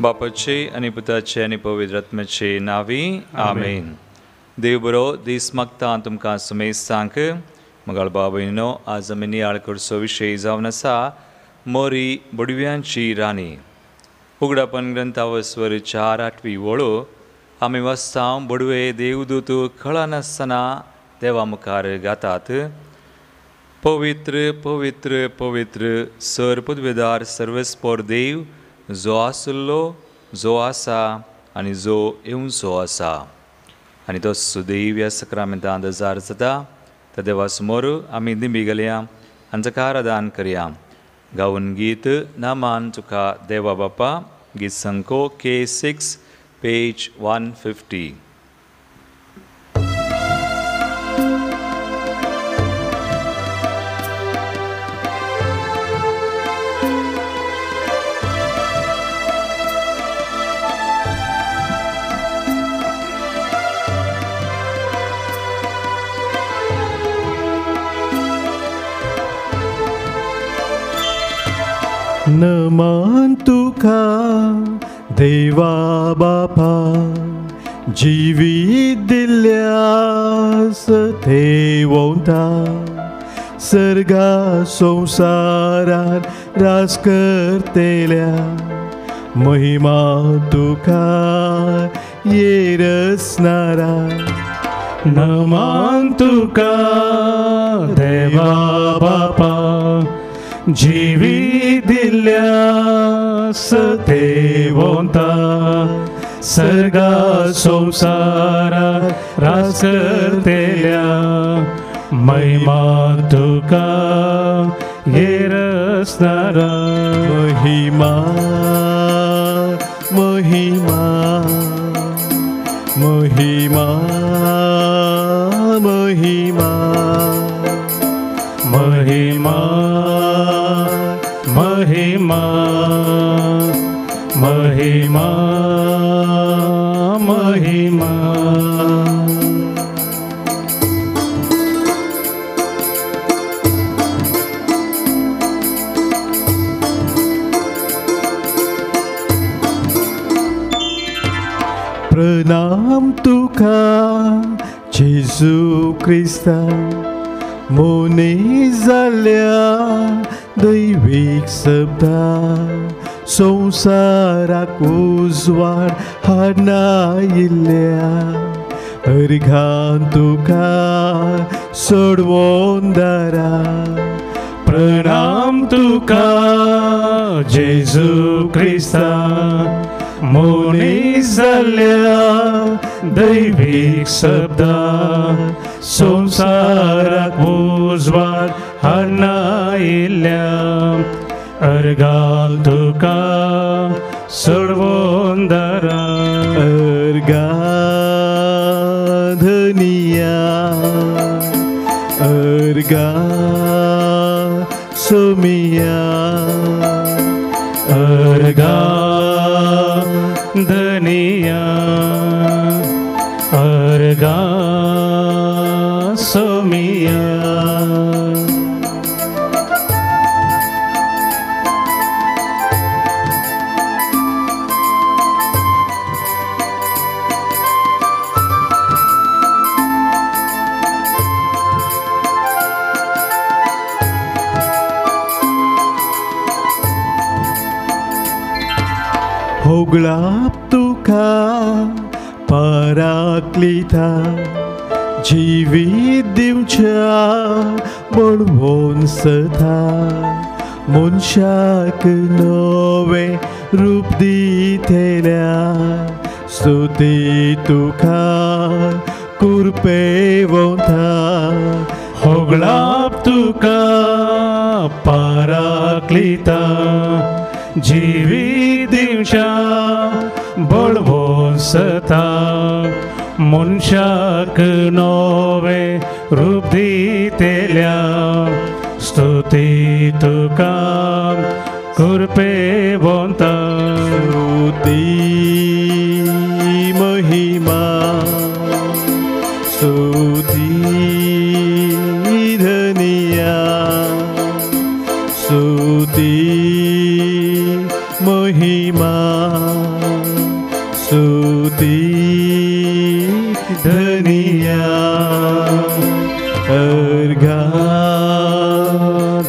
बापाचे आनी पुताचे आनी पवित्र आत्म्याचे नांवी आमेन. देव बरो दीस मागता तुमकां सुमेस्तांक. मगाळ बाबयनो, आज आमी नियाळ करचो विशय जावन आसा मोरी बडव्यांची राणी. उगडापन ग्रंथावस्वर 4-8 वळो आमी वाचता, बडवे देवदूत कळनासतना देवा मुखार गातात, पवित्र पवित्र पवित्र सर पदवेदार सर्वेस्पोर देव, जो आसलो, जो आसा आनी जो येवचो आसा. आनी तो सुदैव ह्या सक्रामेंतांत जार जाता त्या देवा समोर आमी दिंबी घालया आनी ताका आराधन करया. गावन गीत नामान तुका देवा बापा, गीत संको K6 page 150. नमन तुका देवा बापा, जिवीत दिल्यास तेवंता, सर्गा संवसारार रास करतेल्या, महिमा तुका येरसनारा. नमन तुका देवा बापा, जिवीत दिल्यास तेवंता, सर्गा संवसारार रास करतेल्या, महिमा तुका येरसनारा. महिमा महिमा महिमा महिमा महिमा महिमा महिमा महिमा. प्रणाम तुका जेजू क्रिस्ता, मनीस जाल्या दैवीक शब्दा, संवसाराक उजवाड हाडनायिल्ल्या, अर्घान तुका सोडवोन दारा. प्रणाम तुका जेजू क्रिस्ता, मनीस जाल्या दैवीक शब्दा, संवसाराक उजवाड हाडनायिल्ल्या, अर्घान तुका सोडवोन दारा. अर्घा धनिया, अर्घा सोमिया, अर्घा धनिया, अर्घा सोमिया. होगळाप तुका पराक्लिता, जिवीत दिवच्या बळवोन सता, मनशाक नवें रूप दितेल्या, स्तुती तुका कुरपेवता. होगळाप तुका पराक्लिता, जिवीत दिवच्या बळवोन सता, मनशाक नवें रूप दितेल्या, स्तुती तुका कृपेवंता. स्तुती महिमा, स्तुती धनिया, स्तुती महिमा.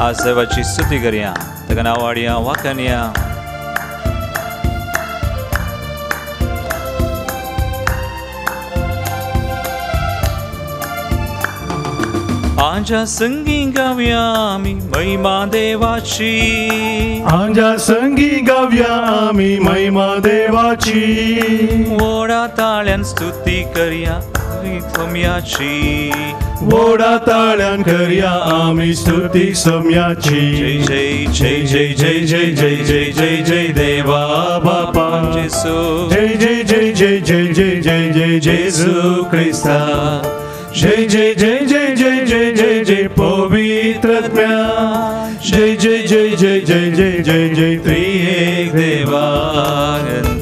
आज देवाची स्तुती करया, ताका नांवाडया वाखाणया. आंजा संगी गावया आमी महिमा देवाची, आंजा संगी गावया आमी महिमा देवाची. व्हडा ताळ्यान स्तुती करया सोम्याची, व्हडा ताळ्यान करया आमी स्तुती सोम्याची. जय जय जय जय जय जय जय जय जय जय देवा बापा जेसू, जय जय जय जय जय जय जय जय जेसू क्रिस्ता, जय जय जय जय जय जय जय जय पवित्र आत्म्या, जय जय जय जय जय जय जय जय त्रिएक देवा.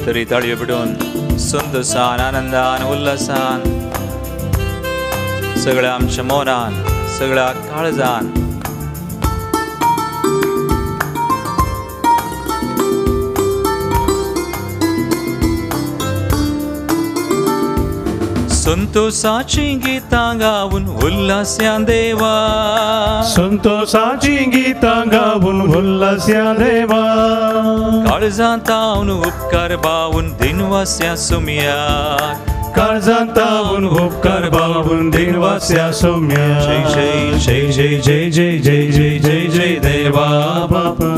तरी ताळयो पेटोवन संतोसान आनंदान उल्हासान सगळ्या आमच्या मनान सगळ्या काळजान संतोषाची गीतां गावन उल्हास्या देवा, संतोषाची गीतां गावन उल्हास्या देवा. काळजांत तावन उपकार बावून दिनवास्या सोम्या, काळजांत तावन उपकार बावून दिनवास्या सोम्या. जय जय जय जय जय जय जय जय जय देवा बापा,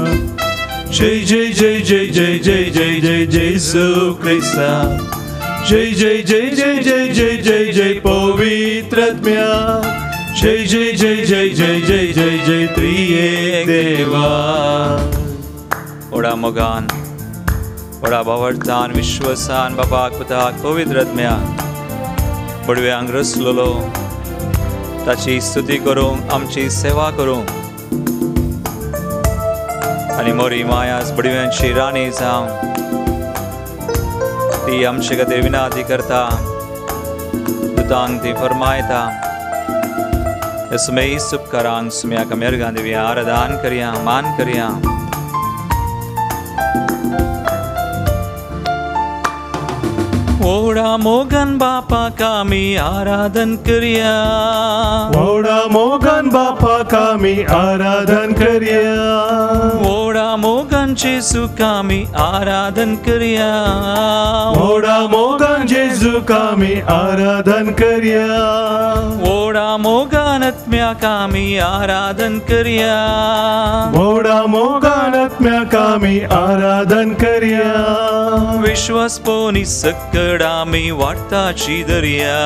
जय जय जय जय जय जय जय जय जेसू क्रिस्ता, जय जय जय जय जय जय जय जय पवित्र आत्म्या, जय जय जय जय जय जय जय जय त्रिएक देवा. व्हडा मोगान व्हडा भावार्थान विश्वासान बापाक पुताक पवित्र आत्म्या बडव्यांक रचलेलो ताची स्तुती करूंक आमची सेवा करूंक आनी मोरी मायास बडव्यांची राणी जावं ती आमचे खातीर विनाती करता, दुतांक ती फरमायता. सुमेस उपकारांक सुम्याक आमी अर्गां दिवया, आराधन करया, मान करया. व्हडा मोगान बापाक आमी आराधन करया, व्हडा मोगान बापाक आमी आराधन करया, व्हडा मोगान जेजूक आमी आराधन करया, व्हडा मोगान जेजूक आमी आराधन करया, व्हडा मोगान आत्म्याक आमी आराधन करया, व्हडा मोगान आत्म्याक आमी आराधन करया. विश्वास पोनी सकड आमी वाडटाची दर्या,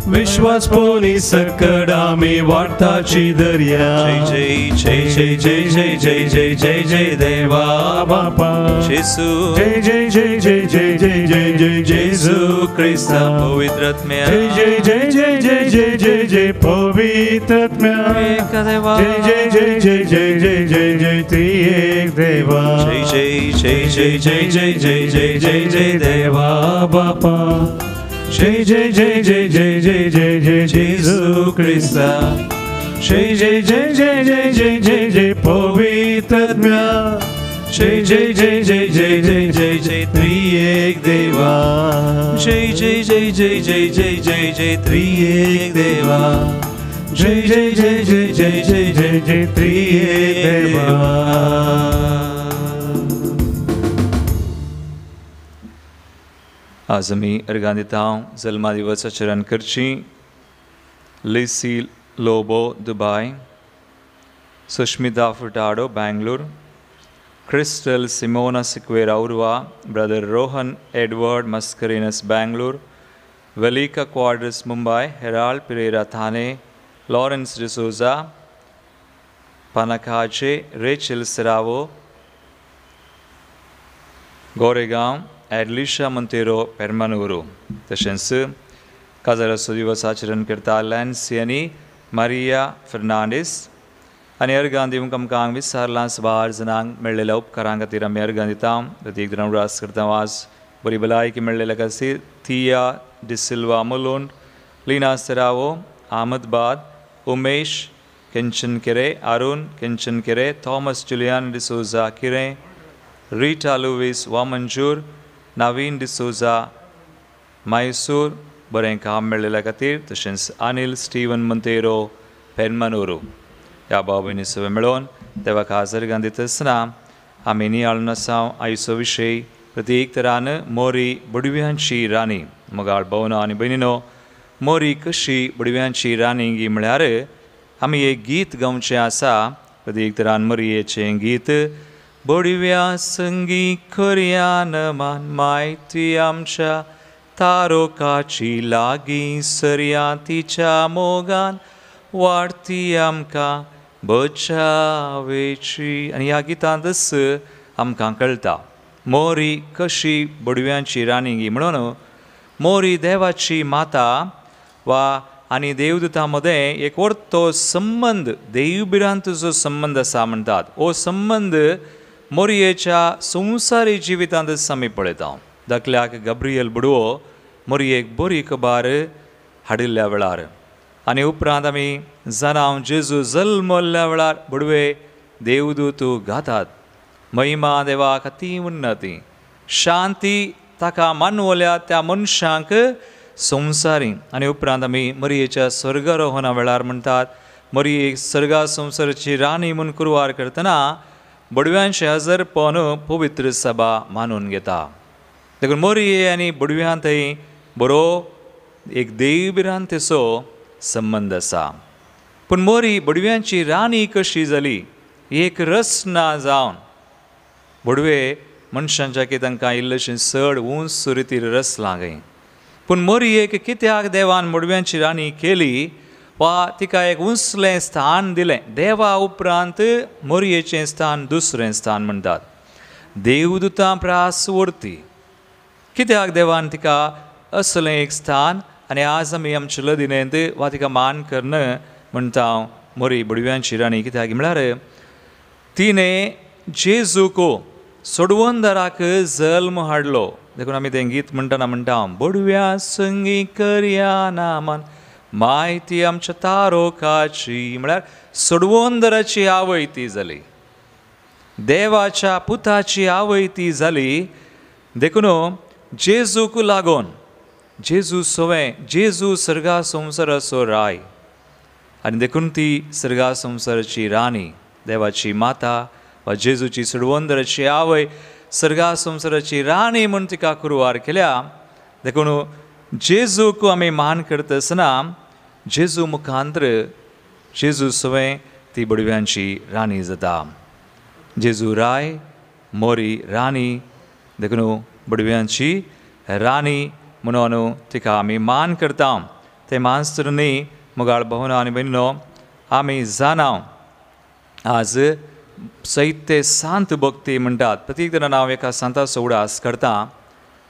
विश्वास पोनी सकड आमी वाडटाची दर्या. जय जय जय जय जय जय जय जय जय देवा बापा जेसू, जय जय जय जय जय जय जय जय जेजू क्रिस्ता पवित्र आत्म्या, जय जय जय जय जय जय जय जय पवित्र आत्म्या, एक देवा, जय जय जय जय जय जय जय जय त्रिएक देवा. जय जय जय जय जय जय जय जय जय जय देवा बापा, जय जय जय जय जय जय जय जय जेजू क्रिस्ता, जय जय जय जय जय जय जय जय पवित्र आत्म्या, जय जय जय जय जय जय जय जय त्रिएक देवा, जय जय जय जय जय जय जय जय त्रिएक देवा, जय जय जय जय जय जय जय जय त्रिएक देवा. आज आमी अर्गां दिता जल्मा दिवस आचरण करची. Lissy Lobo Dubai, Sushmita Furtado Bangalore, Crystal Simona Sequeira Urwa, brother Rohan Edward Mascarenhas Bangalore, Velika Quadras Mumbai, Herald Pereira Thane, Lawrence D'Souza Panakaje, Rachel Serrao Goregaon, Adlisha Monteiro Permanuru. तशेंच काजाराचो दिवस आचरण करता लॅन्सी आनी मारिया फर्नांडीस आनी अर्गां दिवंक आमकां विसारलां सुमार जाणांक मेळ्ळेल्या उपकारां खातीर आमी अर्गां दिता. प्रत्येक जाण उगडास करता आज बरी भलायकी मेळ्ळेल्या खातीर थिया डिसिल्वा मुलुंड, लीना सेरावो अहमदाबाद, उमेश केंचन केरे, अरुण केंचन केरे, थॉमस जुलियान डिसोजा किरें, रिटा लुवीस वामंजूर, नवीन डिसोजा मैसूर बरें काम मेळ्ळेल्या खातीर, तशेंच अनिल स्टीवन मंतेरो पेरमानोरो. ह्या भाव भयणी सगळें मेळोवन देवाक हजर गान दिता आसतना आमी नियाळून आसा आयचो विशय प्रत्येक तरान मोरी बडव्यांची राणी. मोगाळ भवनो आनी भयणीनो, मोरी कशी बडव्यांची राणी गी म्हळ्यार आमी एक गीत गावचें आसा. प्रत्येक तरान मोरयेचें गीत, बडव्या संगी खऱ्यान मान म्हायती आमच्या तारोकाची लागीं सरया तिच्या मोगान वाडती आमकां बचावेची. आनी ह्या गितांतच आमकां कळटा मोरी कशी बडव्यांची राणी गी म्हणून मोरी देवाची माता वा आनी देवदूता मदें एक वर्तो संबंद, देवभिरांतचो संबंद आसा म्हणटात. हो संबंद मोरयेच्या संवसारी जिवितांतच आमी पळयता. धाकल्याक गब्रियल बडवो मोरयेक बरी खबर हाडिल्ल्या वेळार आनी उपरांत आमी जाणां जेजू जल्मल्ल्या वेळार बडवे देवदूत गातात, महिमा देवाक ती उन्नती, शांती ताका मानवल्या त्या मनशांक संवसारी. आनी उपरांत आमी मरयेच्या स्वर्गारोहणा वेळार म्हणटात मरयेक स्वर्गा संवसाराची राणी म्हूण कुरवार करतना बडव्यांचें हजरपण पवित्र सभा मानून घेता. देखून मोरये आनी बडव्यांतय बरो एक देवभिरांतेचो संबंद आसा. पूण मोरी बडव्यांची राणी कशी जाली? एक रचना जावन बडवे मनशांच्या की तांकां इल्लेशें चड उंच रितीर रचलां खंय. पूण मोरयेक कित्याक देवान बडव्यांची राणी केली वा तिका एक उंचलें स्थान दिलें? देवा उपरांत मोरयेचें स्थान दुसरें स्थान म्हणटात, देवदूतां प्रास वरती. कित्याक देवान तिका असलें एक स्थान? आनी आज आमी आमचे लदिनेंत वा तिका मान करून म्हणटा मोरी बडव्यांची राणी. कित्याक म्हळ्यार तिणें जेजूको सोडवंदराक जल्म हाडलो. देखून आमी तें गीत म्हणटना म्हणटा, बडव्या संगी करया नामान म्हायती आमच्या तारोकाची. म्हळ्यार सोडवंदराची आवय ती जाली, देवाच्या पुताची आवय ती जाली. देखून जेजूक लागून, जेजू सवें, जेजू सर्गा संवसाराचो राय आनी देखून ती सर्गा संवसाराची राणी, देवाची माता वा जेजूची सोडवंदराची आवय, सर्गा संवसाराची राणी म्हूण तिका कुरवार केल्या. देखून जेजूक आमी मान करता आसतना जेजू मुखांतर जेजू सवें ती बडव्यांची राणी जाता. जेजू राय, मोरी राणी, देखून बडव्यांची राणी म्हणून तिका आमी मान करता. तें मानसर न्ही मोगाळ भवना आनी भयणीनो, आमी जाणां आज सैत्य सांत भक्ती म्हणटात. प्रत्येक जाणां हांव एका सांताचो उडास करता,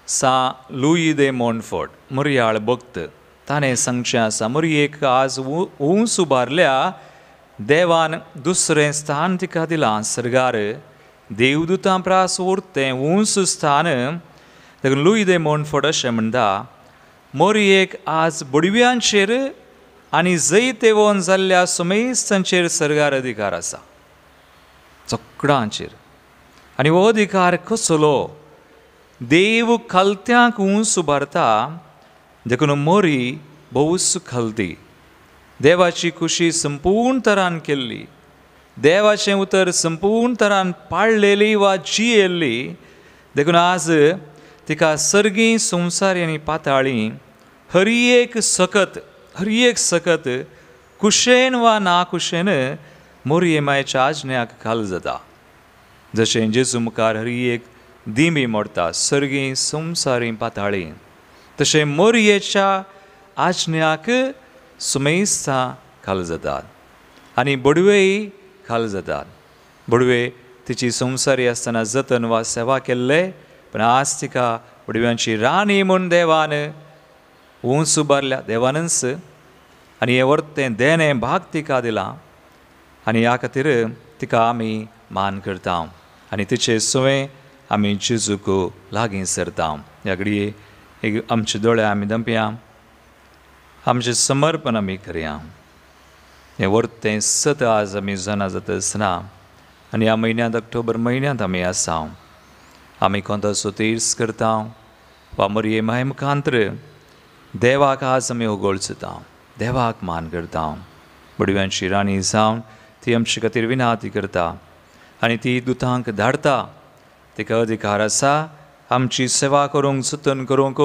सा लुई दे मोंटफोर्ट मोरयाळ भक्त. ताणें सांगचें आसा, मोरयेक आज उंच उबारल्या देवान दुसरें स्थान तिका दिलां सर्गार, देवदूतां प्रास उरतें उंच स्थान. देखून लुई दे मोंटफोर्ट अशें म्हणटा, मोरयेक आज बडव्यांचेर आनी जैतेवन जाल्ल्या सुमेस्तांचेर सर्गार अधिकार आसा, चकडांचेर. आनी हो अधिकार कसलो? देव खालत्यांक उंच उबारता. देखून मोरी भोवच खालती, देवाची खुशी संपूर्ण तरान केल्ली, देवाचें उतर संपूर्ण तरान पाळलेली वा जियेल्ली. देखून आज तिका सर्गी संवसारी आनी पाताळी हर एक सकत, हर एक सकत कुशेन वा ना कुशेन मोरये मायच्या आजण्याक खाल जाता. जशें जेजू मुखार हर एक दिमी मोडटा सर्गी संवसारी पाताळी, तशें मोरयेच्या आजण्याक सुमेस्तां खाल जातात आनी बडवेय खाल जातात. बडवे तिची संवसारी आसतना जतन वा सेवा केल्ले, पण आज तिका बडव्यांची राणी म्हूण देवान उंच उबारल्या, देवानच आनी हें वर्तें देणें भाग तिका दिलां आनी ह्या खातीर तिका आमी मान करता आनी तिचे सवें आमी जेजूक लागीं सरता. ह्या घडये एक आमचे दोळे आमी दंपया, आमचें समर्पण आमी करया. हें वर्तें सत आज आमी जाणा जाता आसतना आनी ह्या म्हयन्यांत ऑक्टोबर म्हयन्यांत आमी आसा, आमी कोंताचो तीर्स करता वा मोरये माय मुखांतर देवाक आज आमी उगोळचता, देवाक मान करता. बडव्यांची राणी जावन ती आमचे खातीर विनाती करता आनी ती दुतांक धाडटा. तिका अधिकार आसा आमची सेवा करूंक, जतन करूंक.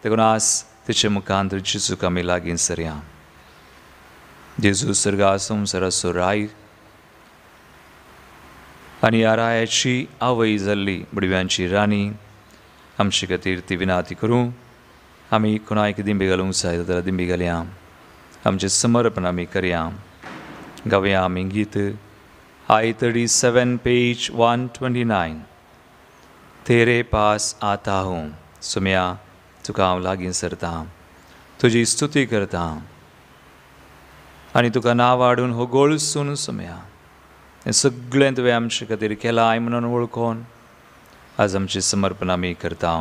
देखून आज तिचे मुखांत जेजूक आमी लागीं सरया. जेजू सर्गा संवसाराचो राय आनी ह्या रायाची आवय जाल्ली बुडव्यांची राणी आमचे खातीर ती विनाती करूं. आमी कोणाक दिंबी घालूंक जाय जाल्यार दिंबी घालया, आमचें समर्पण आमी करया. गावया आमी गीत I 37 page 129 तेरे पास आता हूँ. सुम्या तुका हांव लागीं सरतां, तुजी स्तुती करतां आनी तुका नांव हाडून हो गोळसून सुम्या हें सगळें तुवें आमचे खातीर केलां म्हणून वळखून आज आमचें समर्पण आमी करता.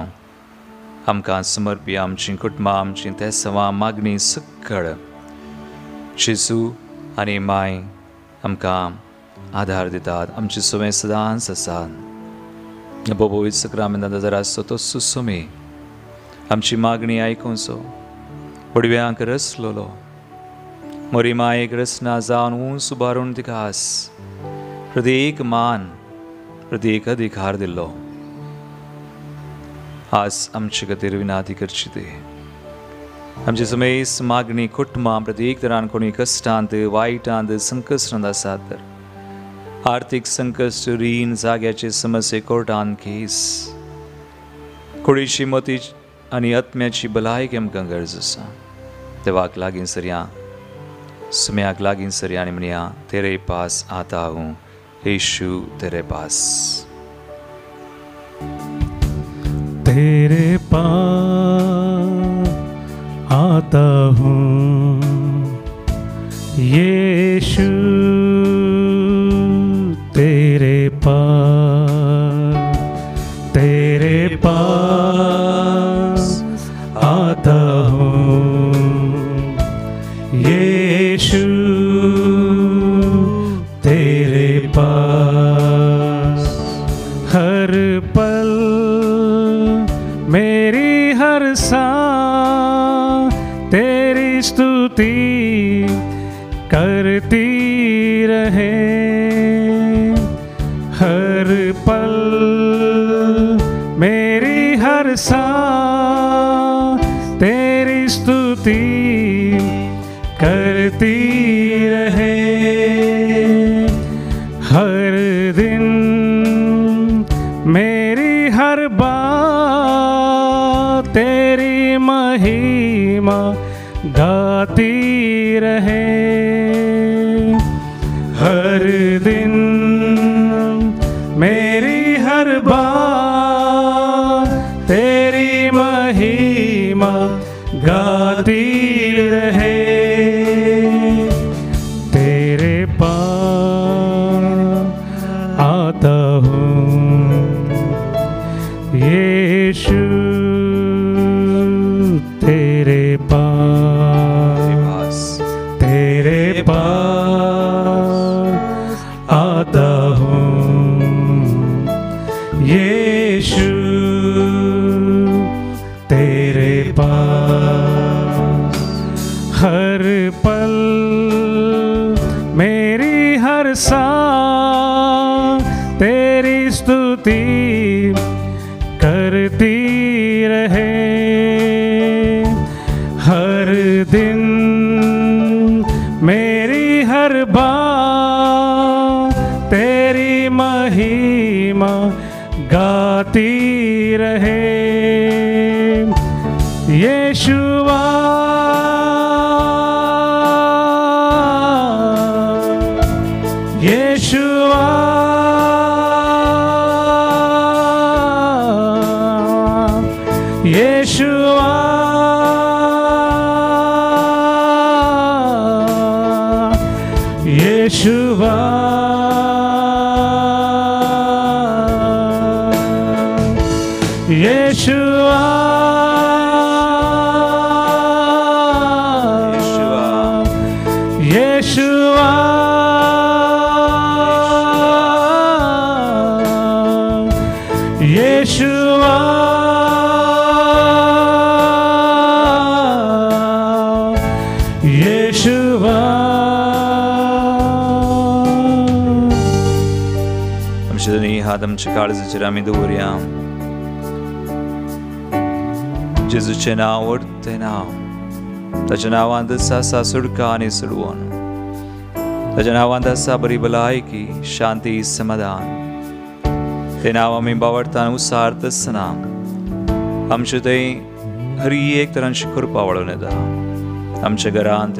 आमकां समर्पी आमचीं कुटुंबां, आमचीं तेसवां, मागणी सगळ जेजू आनी माय आमकां आधार दितात. आमची सुवें सदांच आसात. बोबोवीत सक्रामेंतांत जर आसचो तो सुसुमी आमची मागणी आयकुचो. बुडव्यांक रसलोलो मोरी मायेक रसना जावन उंच उबारून तिका आस प्रत्येक मान, प्रत्येक अधिकार दिल्लो. आज आमचे खातीर विनाती करची ती आमची समेस मागणी कुटुंबां प्रत्येक तरान कोणी कश्टांत, वायटांत, संकश्टांत आसात तर आर्थीक संकश्ट, रीण, जाग्याचे समस्ये, कोर्टान केस, कुडीची, मती आनी आत्म्याची भलायकी आमकां गरज आसा. देवाक लागीं सरया, सुम्याक लागीं सरया आनी म्हणया तेरे पास आता हूँ येशू तेरे पास. तेरे पास आता हूँ यीशु तेरे पास, तेरे पास आता हूँ यीशु तेरे पास. हर पल मेरी हर सांस तेरी स्तुति करती रहे, हर पल मेरी हर सांस तेरी स्तुति करती रहे. हर दिन मेरी हर बात तेरी महिमा गाती रहे, हर दिन मेरी हर बात तेरी महिमा गाती रहे. तेरे पास आता हूँ यीशु तेरे पास, तेरे पास आता हूँ यीशु तेरे पास. हर पल मेरी हर सांस तेरी स्तुति करती रहे, हर दिन मेरी हर बात तेरी महिमा गाती रहे. यीशुआ यीशुआ यीशुआ यीशुआ यीशुआ यीशुआ यीशुआ यीशुआ. आमचे दोनी हात आमच्या काळजाचेर आमी दवरया. जेजूचें नांव व्हडलें नांव, ताच्या नांवांत आसा सुटका आनी सोडवण, ताच्या नांवांत आसा बरी भलायकी, शांती, समाधान. तें नांव आमी बावडतान उसारत आसतना आमचे थंय हर एक तरांची कृपा वाडोवन येता. आमच्या घरांत,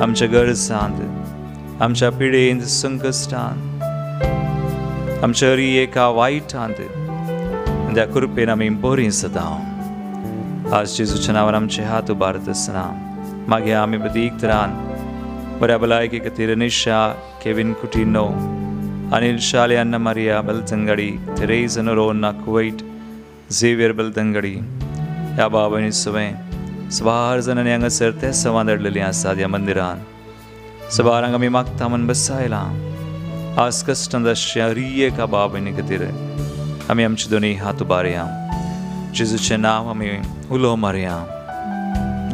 आमच्या गरजांत, आमच्या पिडेंत, संकश्टांत, आमच्या हर एका वायटांत त्या कृपेन आमी बरीं जाता. आज जेजूच्या नांवान आमचे हात उबारत आसतना मागीर आमी प्रतीक तरान बऱ्या भलायके खातीर Nisha, Kevin Coutinho, Anil Shali, Anna Maria Belthangady, Teresa Noronha Kuwait, Xavier Belthangady ह्या बाबांनी सगळें सबार जाणांनी हांगासर ते सवां धाडलेलीं आसात. ह्या मंदिरान सबारांक आमी मागता म्हूण बसायलां. आज कश्टांत आसच्या हर एका बाबांनी खातीर आमी आमचे दोनी हात उबारया. जेजूचें नांव आमी उलो मारया,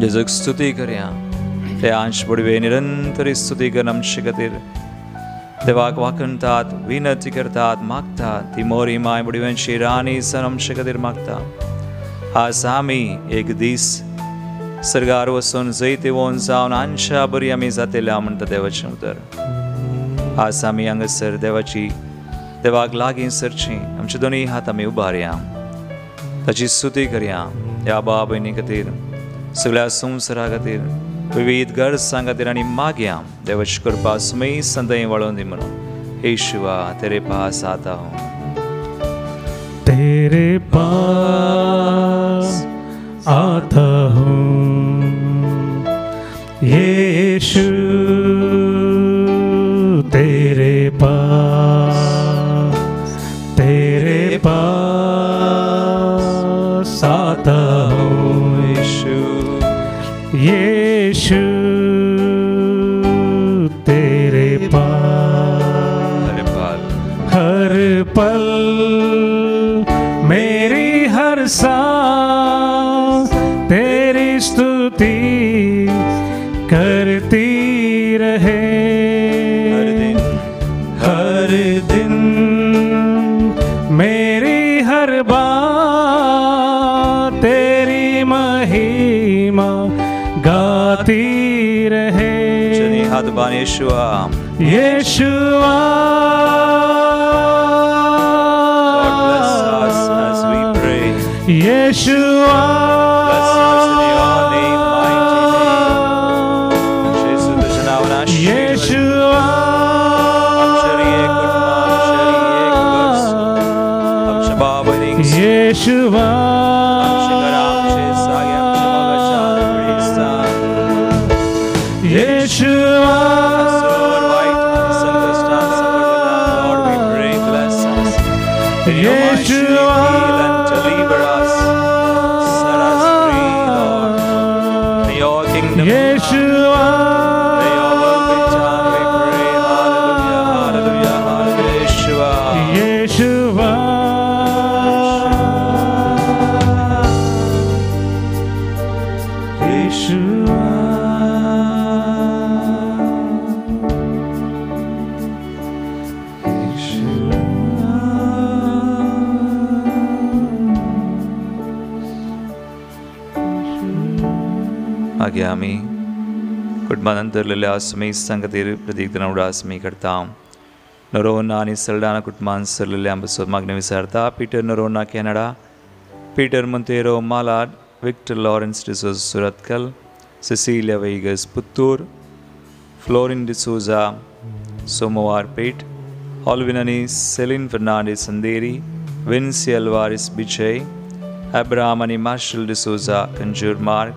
जेजूक स्तुती करया. ते आंश बडवे निरंतर स्तुती करून आमचे खातीर देवाक वाखणतात, विनंती करतात, मागतात. ती मोरी माय बडव्यांची राणी सर आमचे खातीर मागता. आज आमी एक दीस सर्गार वचून जैतिवंत जावन आंशा बरी आमी जातल्या म्हणटा देवाचें उतर. आज आमी हांगासर देवाची देवाक लागीं सरची, आमचे दोनूय हात आमी उबारया, ताची स्तुती करया. ह्या बाब भयणी खातीर, सगळ्या संवसारा खातीर, विविध गरजां खातीर आनी मागया देवाची कृपा सुमय संदय वाळोवन दी म्हणून. येशुआ तेरे पास आता हूँ, तेरे पास आता हूँ यीशु, तेरे पास, तेरे पास आता हूँ यीशु, यीशु तेरे पास. हर पल मेरी हर सांस तेरी स्तुति करती रहे. हर दिन, हर दिन मेरी हर बात तेरी महिमा गाती रहे. हाथ बान यीशुआ, यीशुआ. God bless us as we pray. Yeshua, bless us in your name, mighty name. Jesu तुझ्या नावान आशीर्वाद. यीशुआ, आमच्या एक कुटुंब, आमच्या एक गरज, आमच्या बाबा-भयणींक, यीशुआ, आमच्या घरा, आमचे जागे, आमच्या मोगाच्या पिळगेसान. यीशुआ, संकश्टात सांपडलेल्या, Lord, we pray, bless us. In your mighty name, heal and deliver us. Set us free, Lord. May your kingdom come. Yeshua, May your will be done, we pray. Hallelujah, hallelujah, hallelujah. Yeshua. Yeshua, Yeshua. मागीर आमी कुटुंबान अंतरलेल्या सुमेस्तां खातीर प्रतीक उडास आमी करता. नरोना आनी सल्डाना कुटुंबान सरलेल्या आमचो मागणें विचारता. Peter Noronha Canada, Peter Monteiro Malad, Victor Lawrence D'Souza Surathkal, Cecilia Veigas Puttur, Florin D'Souza Somwarpet, Alvin आनी Celine Fernandes Andheri, Vincy Alvares Bichai, Abraham आनी मार्शल डिसोजा कंजूर मार्ग.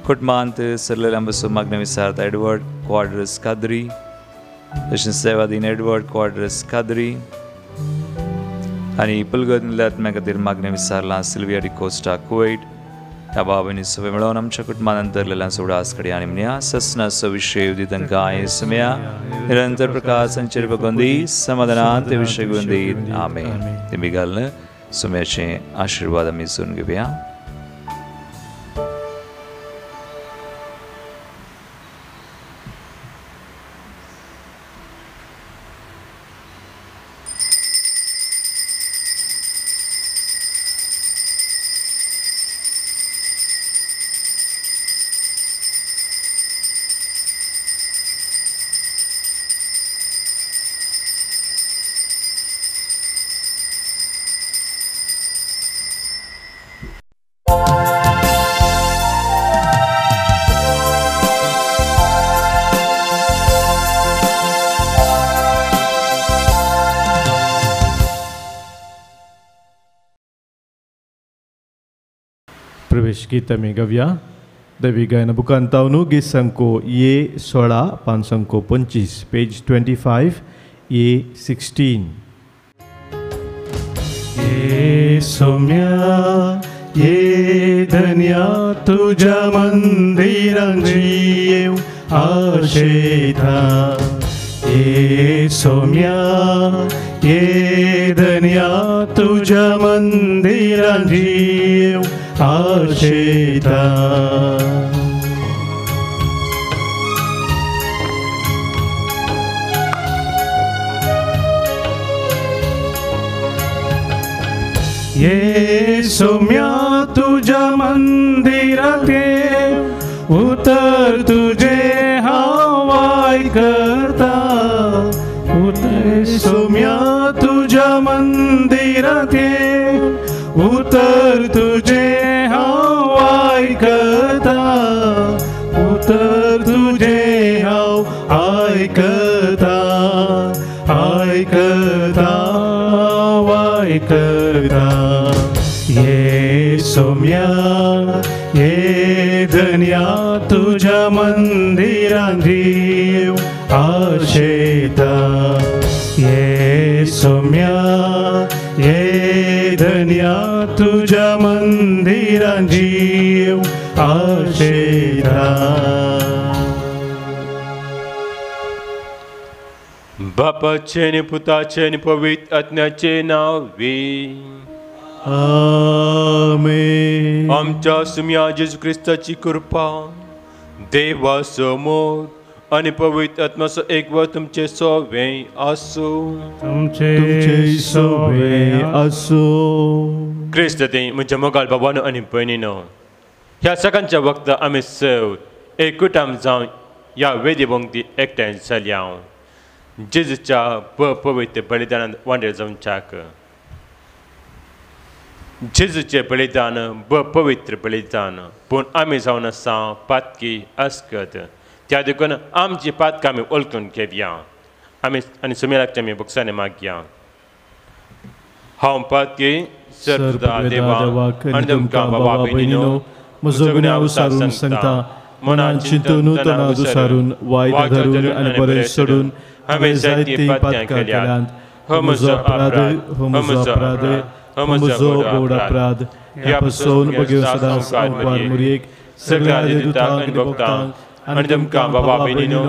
कुटुंबांत सरलेल्या आमचो मागणें विचारता. एडवर्ड क्वाड्रस कादरी, तशेंच सेवादीन एडवर्ड क्वाड्रस कादरी आनी पुलगत आत्म्या खातीर मागणें विचारलां. सिल्विया डिकोस्टा कुवैट ह्या बाबांनी सगळें मेळोवन आमच्या कुटुंबान अंतरलेल्या सोडास कडेन आनी म्हणया ससनाचो विशय तांकां येसम्या निरंतर प्रकाश संचेर बगोंदी समाधानांत ते विशय गुंदी. आमेन. तेमी घालून सुम्याचे आशिर्वाद आमी सून घेवया. प्रवेश गीत आमी गावया. देवी गायन बुकांतावनु गीत संको ये 16 पान संको 25 पेज 25 ये 16. ये सौम्या ये धन्या तुझ्या मंदिरांची येऊ आशेता. ये सौम्या ये धन्या तुझ्या मंदिरांची येऊ आशेता. ये सौम्या तुझ्या मंदिरात ये उतर तुझे हांव आयकता. उतर सौम्या तुझ्या मंदिरात ये उतर तुझे हांव आयकता. उतर तुझे हांव आयकता आयकता आयकता. ये सौम्या ये धन्या तुझ्या मंदिरांची येऊ आशेता. ये सौम्या ये धन्या तुझ्या मंदिरांची येऊ आशेता. बापाचे आनी पुताचे आनी पवित्र आत्म्याचे नांवे आमेन. आमच्या सुम्या जेजू क्रिस्ताची कृपा, देवाचो मोग आनी पवित्र आत्म्याचो एकवट तुमचे सोवे आसूं. तुमचे सोवे आसूं. क्रिस्त ते म्हज्या मोगाळ बाबानो आनी भयणीनो, ह्या सकाळच्या वखदां आमी सव एकूटाम जावन ह्या वेदी भोंवती एकठांय जाल्या जेजूच्या पवित्र बलिदानांत वांटेर जावच्याक. जेजूचें बलिदान पवित्र बलिदान, पूण आमी जावन आसा पातकी अस्कत. त्या देखून आमची पातकां आमी वळखून घेवया आमी आनी सुमेराकचे आमी बुक्सांनी मागया. हांव पातकी सर्वदा देवा आनी तुमकां बाबा भयणीनो म्हजो गुन्यांव सारून सांगता, मनान चिंतून तणाव दुसारून वायट धरून आनी बरें सोडून हांवें जायतीं पातकां केल्यांत. हो म्हजो अपराध, हो म्हजो अपराध, हो म्हजो व्हड अपराध. ह्या पसून बगेवन सदांच हांव मुरयेक सगळ्या दुतांक आनी भक्तांक आनी तुमकां बाबा भयणीनो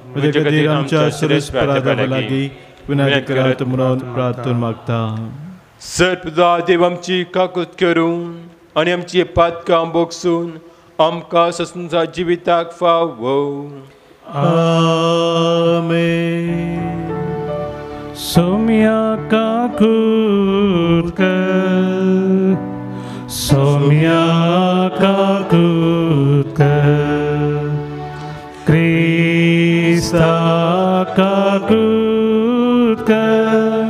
म्हजे खातीर आमच्या सर्वेस्परा लागीं विनंती करात म्हणून प्रार्थना मागता. सर्वदा देव आमची काकूत करून आनी आमची पातकां भोगसून आमकां ससंसा जिविताक फावो. आमेन. सौम्या काकूत कर, सौम्या काकूत कर, क्रिस्ता काकूत कर,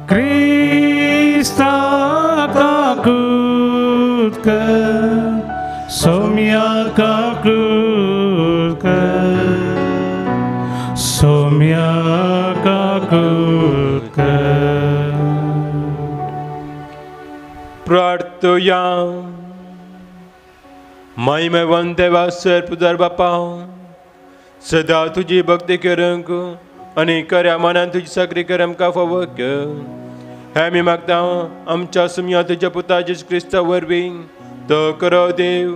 क्रिस्ता काकूत कर, सौम्या काकूत कर, सौम्या काकूत कर. प्रार्थया. महिमेवन देवा सर्वदार बापा, सदा तुजी भक्ती करूंक आनी खऱ्या मनान तुजी चाकरी कर आमकां फावो कर. हें आमी मागता आमच्या सुम्या तुज्या पुता जेजू क्रिस्ता वरवीं. तो करो देव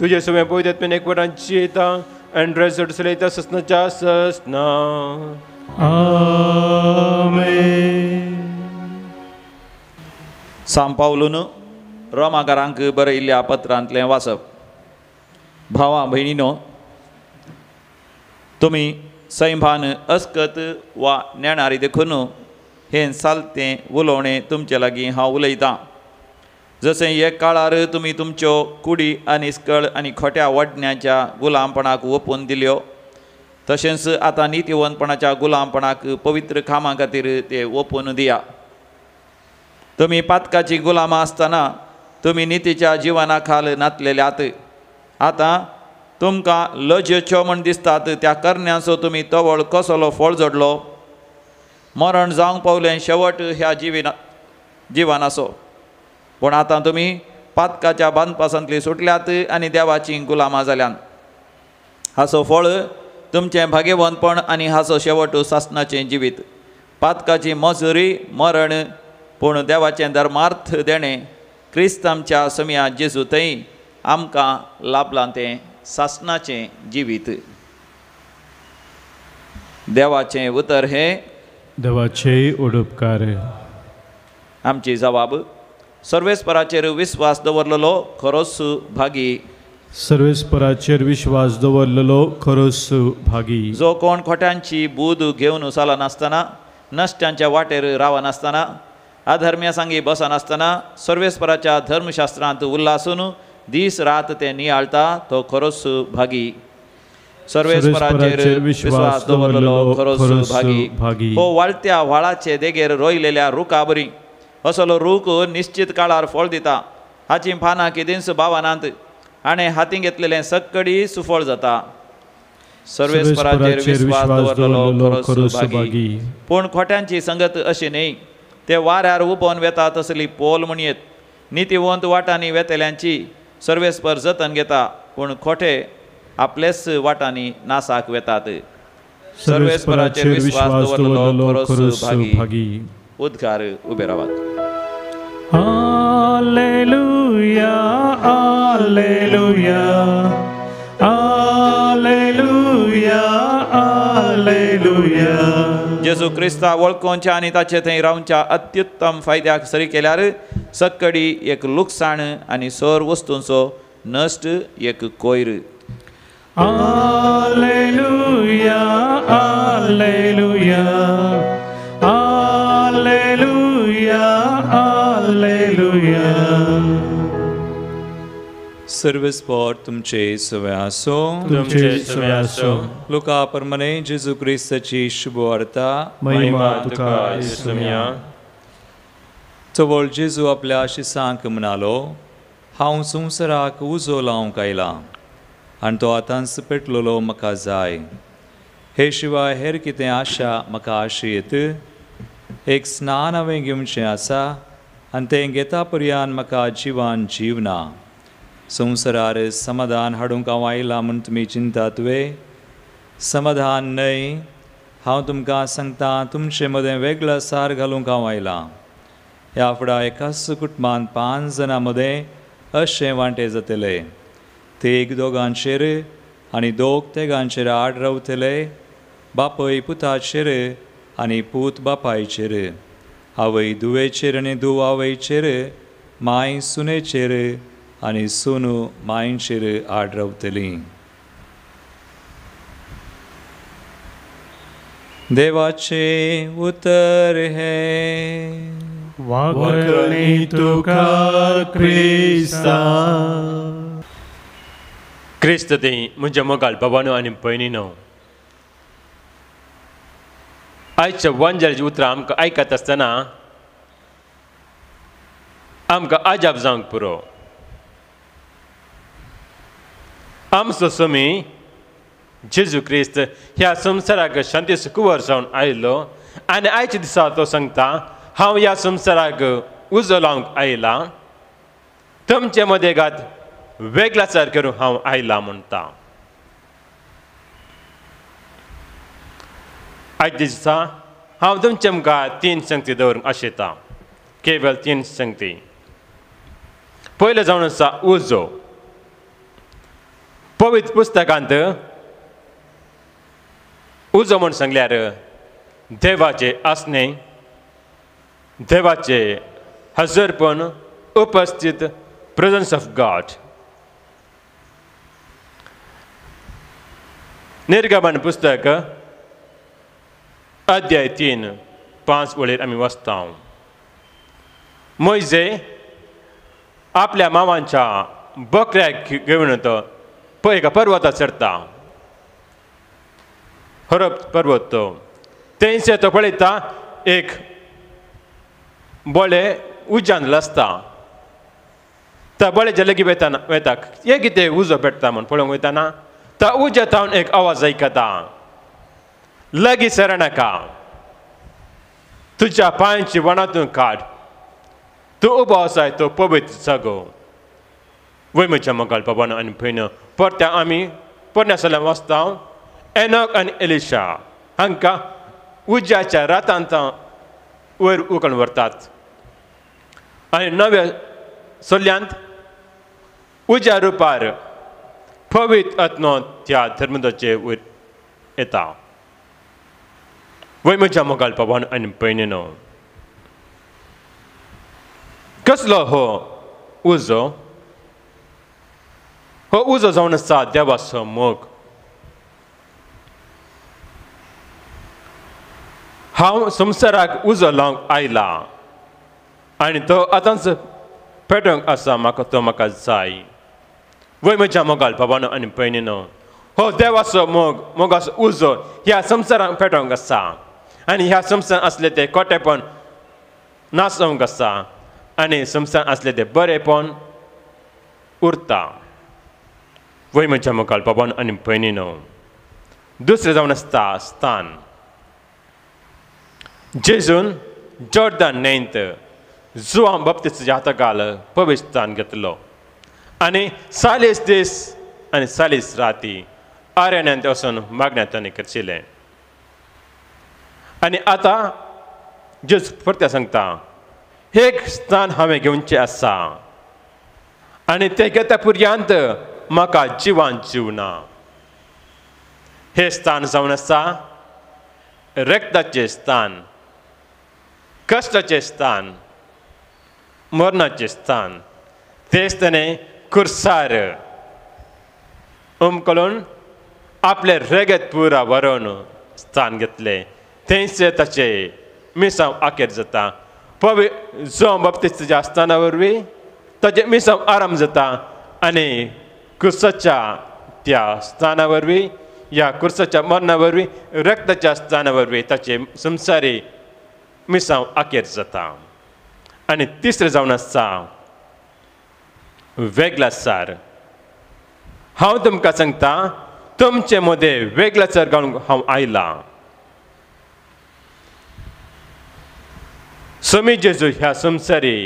तुजे सगळें पवित्र आत्म्यान एकवटान जियेता आनी ड्रेस चलयता ससनाच्या ससना. आमेन. सांव पावलून रोमाकारांक बरयिल्ल्या पत्रांतलें वाचप. भावा भयणीनो, तुमी सैमान अस्कत वा नेणारी देखून हें सालतें उलोवणें तुमचे लागीं हांव उलयतां. जशें एक काळार तुमी तुमच्यो कुडी आनी स्कळ आनी खोट्या वडण्याच्या गुलामपणाक ओपून दिल्यो, तशेंच आतां नितीवंतपणाच्या गुलामपणाक पवित्र कामां खातीर ते ओपून दिया. तुमी पातकाची गुलामां आसतना तुमी नितीच्या जिवना खाल नातलेल्यात. आतां तुमकां लजेच्यो म्हण दिसतात त्या करण्यांचो तुमी तवळ कसलो फळ जोडलो. मरण जावंक पावलें शेवट ह्या जिवनाचो. पूण आतां तुमी पातकाच्या बांदपासांतली सुटल्यात आनी देवाची गुलामां जाल्यात. हाचो फळ तुमचें भाग्यवंतपण आनी हाचो शेवट सासणाचें जिवीत. पातकाची मजुरी मरण, पूण देवाचें धर्मार्थ देणें क्रिस्त आमच्या समया जेजू थंय आमकां लाभलां तें सासणाचें जिवीत. देवाचें उतर हें देवाचें उडपकार. आमची जबाब सर्वेस्पराचेर विस्वास दवरलेलो खरोच भागी. सर्वेस्पराचेर विश्वास दवरलेलो खरोच भागी. जो कोण खोट्यांची बूद घेवन चलनासतना, नश्ट्यांच्या वाटेर रावनासतना, अधर्म्या सांगी बसनासतना सर्वेस्पराच्या धर्मशास्त्रांत उल्लासून दीस रात ते नियाळता तो खरोच भागी. सर्वेस्पराचेर विश्वास दवरलेलो खरोच भागी. हो वाळत्या व्हाळाचे देगेर रोयलेल्या रुखा बरी. असलो रूख निश्चित काळार फळ दिता. हाची पानां कितेंच बावनात आनी हाती घेतलेलें सक्कडी सुफळ जाता. सर्वेस्पराचेर विश्वास दवरलेलो खरोच भागी. पूण खोट्यांची संगत अशी न्हय, ते वाऱ्यार उबोवन वेता तसली पोल म्हणयेत. नितीवंत वाटांनी वेतल्यांची सर्वेस्पर जतन घेता, पूण खोटे आपलेच वाटांनी नासाक वेतात. सर्वेस्पराचेर विश्वास दवरलेलो खरोच भागी. उद्गार उबे रावात. Alleluia, alleluia, alleluia, alleluia. जेजू क्रिस्ता वळखोवच्या आनी ताचे थंय रावच्या अत्युत्तम फायद्याक सरी केल्यार सक्कडी एक लुकसाण आनी सर वस्तूंचो नश्ट एक कोयर. Alleluia, alleluia, alleluia, alleluia. सर्वेस्पर तुमचे सवे आसो. तुमचे सवे आसो. लुका प्रमाणे जेजू क्रिस्ताची शुभवार्ता. महिमा तुका येसुम्या. चवळ जेजू आपल्या शिसांक म्हणालो, हांव संवसाराक उजो लावंक आयलां आनी तो आतांच पेटलेलो म्हाका जाय. हे शिवाय हेर कितें आशा म्हाका आशयेत. एक स्नान हांवें घेवचें आसा आनी तें घेता पर्यान म्हाका जिवान जीव ना. संवसारार समाधान हाडूंक हांव आयलां म्हूण तुमी चिंतात वे? समाधान न्हय, हांव तुमकां सांगता, तुमचे मदें वेगळो सार घालूंक हांव आयलां. ह्या फुडें एकाच कुटुंबांत 5 जाणां मदें अशें वांटे जातले. ते एक दोगांचेर आनी दोग तेगांचेर आड रावतले. बापय पुताचेर आनी पूत बापायचेर, आवय धुवेचेर आनी धूव आवयचेर, माय सुनेचेर आनी सुनू मायचेर आड रावतली. देवाचें उतर हें. वाखणी तुका क्रिस्ता. क्रिस्त ते म्हज्या मोगाळ बाबानो आनी भयणीनो, आयच्या वांजाची उतरां आमकां आयकत आसतना आमकां आजाप जावंक पुरो. आमचो स्वामी जेजू क्रिस्त ह्या संवसाराक शांतीचो कुंवर जावन आयलो आनी आयच्या दिसा तो सांगता, हांव ह्या संवसाराक उजो लावंक आयला, तुमचे मदें गात वेगळाचार करूंक हांव आयला म्हणटा. आयच्या दिसा हांव तुमचे मुखार 3 संगती दवरूंक आशेता, केवल 3 संगती. पयलें जावन आसा उजो. पवित्र पुस्तकांत उजो म्हूण सांगल्यार देवाचें आसणें, देवाचें हजरपण, उपस्थित, प्रेजन्स ऑफ गॉड. निर्गमन पुस्तक अध्याय 3:5 वळेर आमी वाचता. मोयजे आपल्या मावांच्या बकऱ्याक घेवन तो पळय एका पर्वतार चडटा, हरप पर्वत. तो थंयसर तो पळयता एक बोळे उज्यान लसता. त्या बोळेच्या लागीं वेताना वेता हे कितें उजो पेटता म्हूण पळोवंक वयताना त्या उज्या थावन एक आवाज आयकता, लागीं सरनाका, तुज्या पांयांची वणातून काड, तूं उबो आसाय तो पवित्र जागो. वय म्हज्या मोगाळ बाबानो आनी भयणो, परत्या आमी पोरण्या सल्यान वाचता एनॉक आनी एलिशा हांकां उज्याच्या रातांत वयर उकण व्हरतात आनी नव्या सल्ल्यांत उज्या रुपार पवित्र आत्मो त्या धर्मदाचे वयर येता. वय म्हज्या मोगाळ बाबानो आनी भयणीनो, कसलो हो उजो? हो उजो जावन आसा देवाचो मोग. हांव संवसाराक उजो लावंक आयला आनी तो आतांच पेटोवंक आसा, म्हाका तो म्हाका जाय. वय म्हज्या मोगाळ बाबानो आनी भयणीनो, हो देवाचो मोग, मोगाचो उजो ह्या संवसाराक पेटोवंक आसा आनी ह्या संवसारांत आसले ते खोटेपण नासोवंक आसा आनी संवसारांत आसले ते बरेपण उरता. वय म्हज्या मोगाळ बाबानो आनी भयणीनो, दुसरें जावन आसता स्थान. जेजून जॉर्डन न्हंयत जुआंव बाप्तिस्ताच्या हाताखाल पवित्र स्थान घेतलो आनी 40 दीस आनी 40 राती आरण्यांत वचून मागण्या ताणें करचेलें. आनी आतां जेजू परते सांगता, एक स्थान हांवें घेवचें आसा आनी तें घेता पुर्यांत म्हाका जिवान जीव ना. हें स्थान जावन आसा रक्ताचें स्थान, कश्टाचें स्थान, मरणाचें स्थान. तेच ताणें कुर्सार उमकळून आपलें रगत पुरा व्हरून स्थान घेतलें. थंयच ताचें मिसांव आखेर जाता. पवी जुआंव बाप्तिस्ताच्या स्थाना वरवीं ताचें मिसांव आराम जाता आनी कुर्साच्या त्या स्थाना वरवीं, ह्या कुर्साच्या मरणा वरवीं, रक्ताच्या स्थाना वरवीं ताचें संवसारी मिसांव आखेर जाता. आनी तिसरें जावन आसा वेगळाचार. हांव तुमकां सांगता, तुमचे मदें वेगळाचार घालूंक हांव आयलां. स्वामी जेजू ह्या संवसारी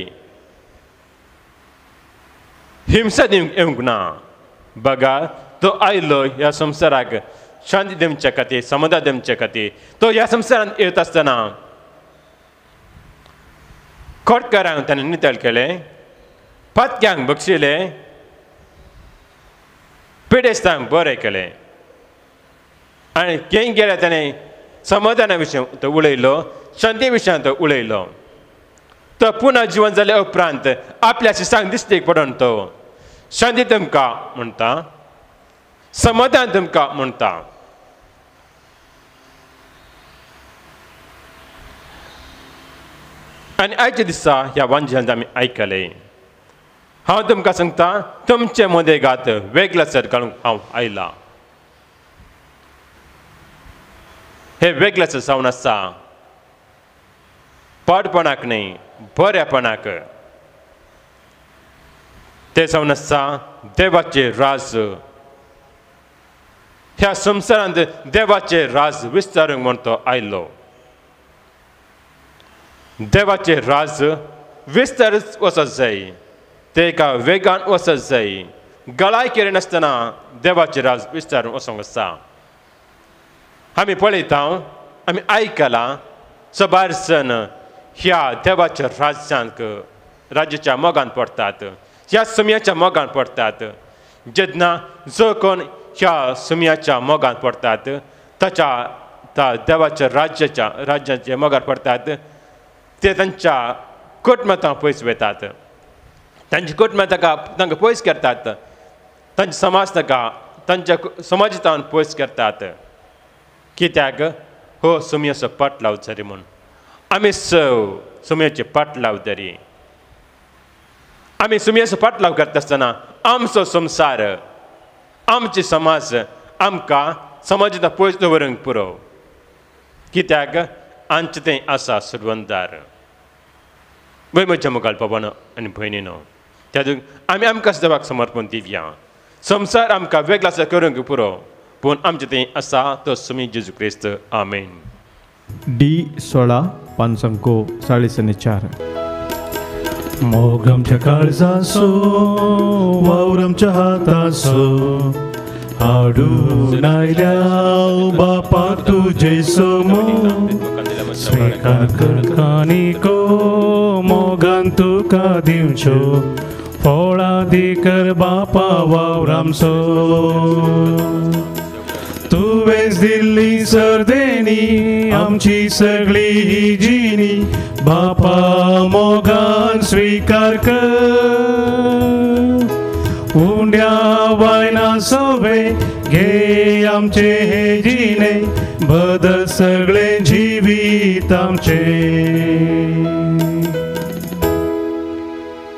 हिंसा दिवंक येवंक ना, बघा तो आयलो ह्या संवसाराक शांती दिवचे खातीर, समाधान दिवचे खातीर. तो ह्या संवसारांत येत आसतना खोटकारांक ताणें नितळ केलें, पातक्यांक बक्षिलें, पिडेस्तांक बरें केलें आनी खंय गेल्यार ताणें समाधाना विशीं तो उलयलो, शांती विशयान तो उलयलो. तो पुनः जिवन जाल्या उपरांत आपल्या शिसांक दिश्टीक पडून तो शांती तुमकां म्हणटा, समाधान तुमकां म्हणटा. आनी आयच्या दिसा ह्या वांजियांत आमी आयकलें, हांव तुमकां सांगता, तुमचे मदें गात वेगळाचार घालूंक हांव आयलां. हे वेगळाचार जावन आसा पाडपणाक न्हय, बऱ्यापणाक. तें जावन आसा देवाचें राज. ह्या संवसारांत देवाचें राज विस्तारूंक म्हूण तो आयलो. देवाचें राज विस्तारच वचत जाय, ते एका वेगान वचत जाय, गळाय करिनासतना देवाचें राज विस्तारून वचोंक आसा. आमी पळयता, आमी आयकलां, सबार जण ह्या देवाच्या राज्यांक, राज्याच्या मोगान पडटात, ह्या सुम्याच्या मोगान पडटात. जेन्ना जो कोण ह्या सुम्याच्या मोगान पडटात, ताच्या त्या देवाच्या राज्याच्या राज्याच्या मोगार पडटात, ते तांच्या कुटुंबां पयस वतात, तांची कुटुंबां ताका तांकां पयस करतात, तांचे समाज ताका तांच्या समाजांत पयस करतात. कित्याक हो सुम्याचो पाटलाव जारी म्हूण आमी सव सुम्याचे पाटलाव जारी. आमी सुम्याचो पाटलाव करता आसतना आमचो संवसार, आमचे समाज आमकां समाजांत पयस दवरूंक पुरो. कित्याक आमचें तें आसा सुरवंदार. वय म्हज्या मुखार बाबानो आनी भयणीनो, त्या आमी आमकां देवाक समर्पण दिवया. संवसार आमकां वेगळाचार करूंक पुरो, पूण आमचें तें आसा तो स्वामी जेजू क्रिस्त. आमेन. डी 16 5 4.5. मोग आमच्या काळजाचो वावर आमच्या हाताचो हाडून आयल्या बापा तुजे समोर स्विकार कर मोगान तुका दिवच्यो फळां दी कर बापा वावर आमचो. तुवेंच दिल्ली सर्देनी आमची सगळी ही जिणी बापा मोगान स्विकार कर. उंड्या वायना सोबे घे आमचे हे जिणे बदल सगळे जिवीत आमचे.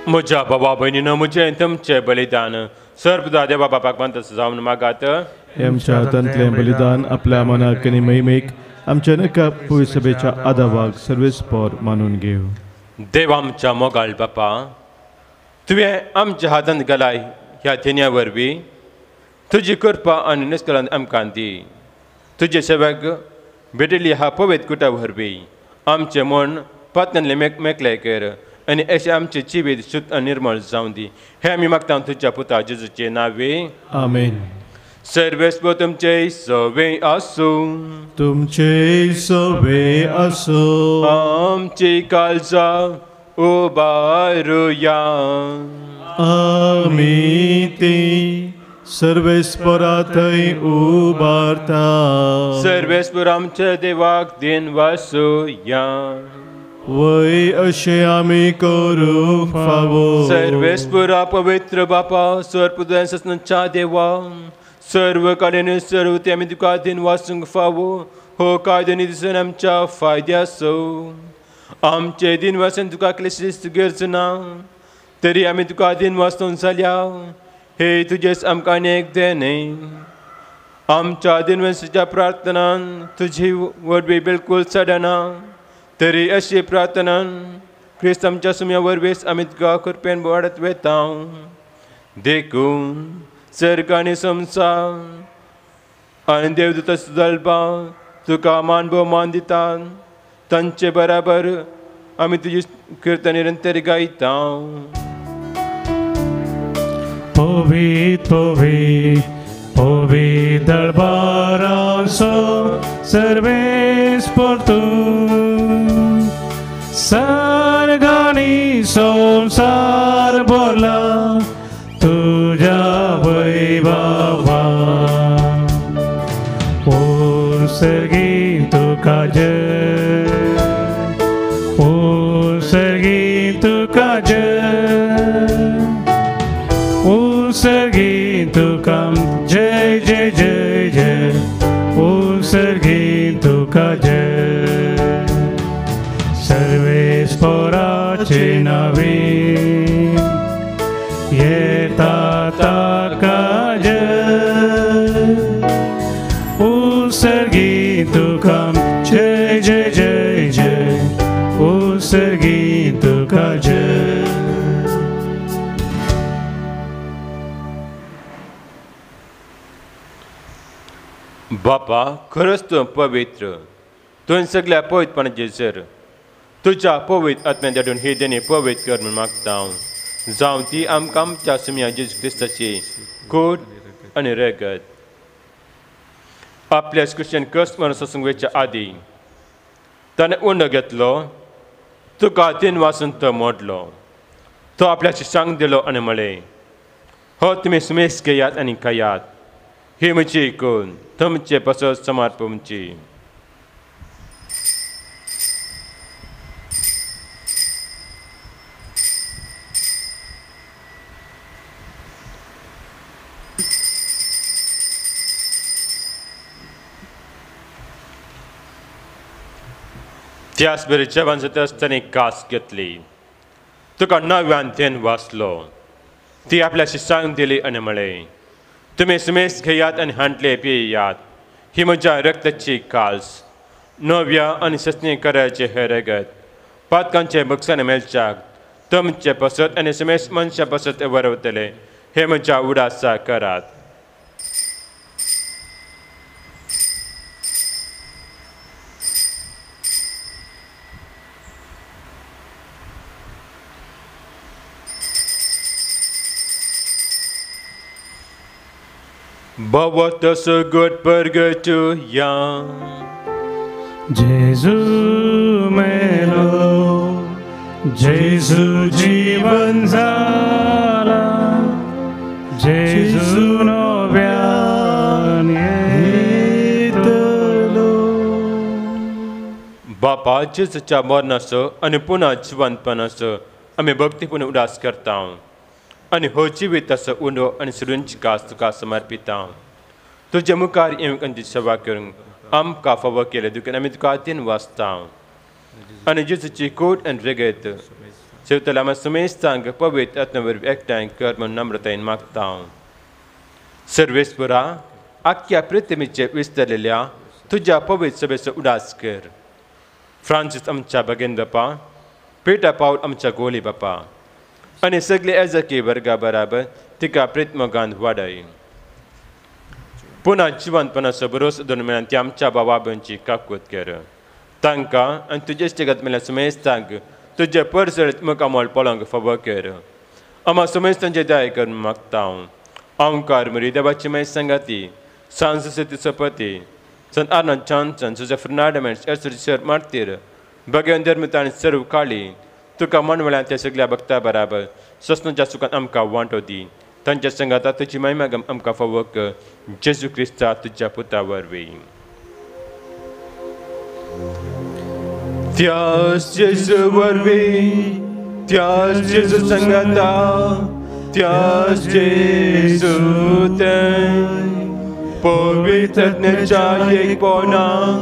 म्हज्या बाबा भयणीनो म्हजें तुमचें बलिदान सर्वदा देवा बापाक मानता जावन मागात. आमच्या हातांतलें बलिदान आपल्या मनाक आनी महिमेक आमच्या नका सभेच्या आदावाक सर्वेस्पोर मानून घेव. देव आमच्या मोगाळ बापा, तुवें आमच्या हातांत घालाय ह्या थेन्या वरवीं तुजी कृपा आनी निस्कलान आमकां दी. तुजे सेवेक भेटिल्ली ह्या पवित्र कुटा वरवीं आमचें मन पातनांतलें मेकळें कर आनी अशें आमचें जिवीत शुद्ध आनी निर्मळ जावं दी. हें आमी मागता तुज्या पुता जेजूचे नांवे. आमेन. सर्वेस्पोर तुमचे सवे आसूं. तुमचे सवे आसूं. आमची काळजां उबारुया. आमी ती सर्वेस्पोरा थंय उबारता. सर्वेस्पोर आमच्या देवाक दिन वासुया. वय अशें आमी करूंक फावो. सर्वेस्पोरा पवित्र बापा सर्वपुद्यांच्या देवा सर्व कडेन सर्व ते आमी तुका दिन वासूंक फावो. हो कायदो दिसून आमच्या फायद्याचो. आमचे दिन वासून तुका क्लेश गरज ना तरी आमी तुका दिन वासून जाल्या हे तुजेच आमकां एक देणें. आमच्या दिनवासाच्या प्रार्थनान तुजी वरवीं बिलकूल चडना तरी अशी प्रार्थनान क्रिस्त आमच्या सुम्या वरवींच आमी तुका कृपेन वाडत वेता. देखून सर्ग आनी संवसार आनी देवदूत दलबा तुका मान भोवमान दिता. तांचे बराबर आमी तुजी किर्तन निरंतर गायता. पवित्र पवित्र पवित्र दरबाराचो सर्वेस्पोर तूं सर्ग आनी संवसार भरला तुज्या वैभवान. उत्सर्गी तुका जय, उत्सर्गी तुका जय, उत्सर्गी तुका जय जय जय जय, उत्सर्गी तुका जय. सर्वेस्पोराचे नावे येता ताका जय, उत्सर्गी तुका जय जय जय जय, उत्सर्गी तुका जय. बापा खरंच तूं पवित्र, तुवें सगळ्या पवित्रपणाचें सर तुज्या पवित्र आत्म्यान धाडून ही देणी पवित्र कर म्हूण मागता हांव. जावं ती आमकां आमच्या सुम्या जेजू क्रिस्ताची कूड आनी रगत. आपल्या क्रिश्चन कस्ट मरण सोसूंक वयच्या आदीं ताणें उंडो घेतलो, तुका तीन वासून तो मोडलो. तो आपल्या शिष्यांक दिलो आनी म्हळें, हो तुमी सुमेस घेयात आनी खायात, ही म्हजी कूड तुमचे पासत समर्पणची. त्याच बरें जेवण जाता आसतना कास घेतली, तुका नव्यान then वाचलो, ती आपल्या शिष्यांक दिली आनी म्हळें, तुमी सुमेस घेयात आनी हांटले पियात, ही म्हज्या रक्ताची काल्स नव्या आनी सस्नी करायचे हे रगत पातकांचे बक्षाने मेळच्याक तुमचे पसत आनी सुमेस मनशा पसत वरवतले. हे म्हज्या उडासा करात. भवत सगट परगटुया जेजू मेलो जेजू जीवन जाला जेजू नव्यान येतलो. बापा जेजूच्या मरणाचो आनी पुन्हा जिवंतपणाचो आमी भक्तीपूर्ण उदास करता आनी हो जिविताचो उंडो आनी सृंची घास तुका समर्पिता. तुजे मुखार येवंक आनी तुजी सेवा करूंक आमकां फावो केले देखून आमी तुका दिन वाचता आनी जेजूची कूड आनी रेगत सेवतल्या आमी सुमेस्तांक पवित्र आत्म्या वरवीं एकठांय कर म्हूण नम्रतायेन मागता. सर्वेस्परा आख्ख्या पृथ्वीचेर विस्तारलेल्या तुज्या पवित्र सभेचो उदास कर. फ्रांसीस आमच्या भगेन बापा, पेटा पावल आमच्या गोली बापा आनी सगळे एजकी वर्गा बराबर तिका प्रेतमोगान वाडय. पुन्हा जिवंतपणाचो भरोसो दवरून ती आमच्या बाबा भयणची काकूत कर. तांकां आनी तुजे इश्टागत मेळ्ळ्या सुमेस्तांक तुजे परसरीत मुखामळ पळोवंक फावो कर. आमा सुमेस्तांचे दया करून मागता. ओंकार मुरी देवाची माय सांगाती सांसती सपती संत आनंद जॉन्सन सुजा फर्नांडमेंट्स एसर मार्तीर भगवान धर्मिता आनी सर्व काळी तुका मनवळ्यान त्या सगळ्या भक्ता बराबर ससनाच्या सुखान आमकां वांटो दी. तांच्या संगाता तुजी महिमा आमकां फावो कर जेजू क्रिस्ता तुज्या पुता वरवीं. त्यास जेजू वरवीं, त्यास जेजू संगाता, त्यास जेजू तें पवित्रज्ञाच्या एकपणान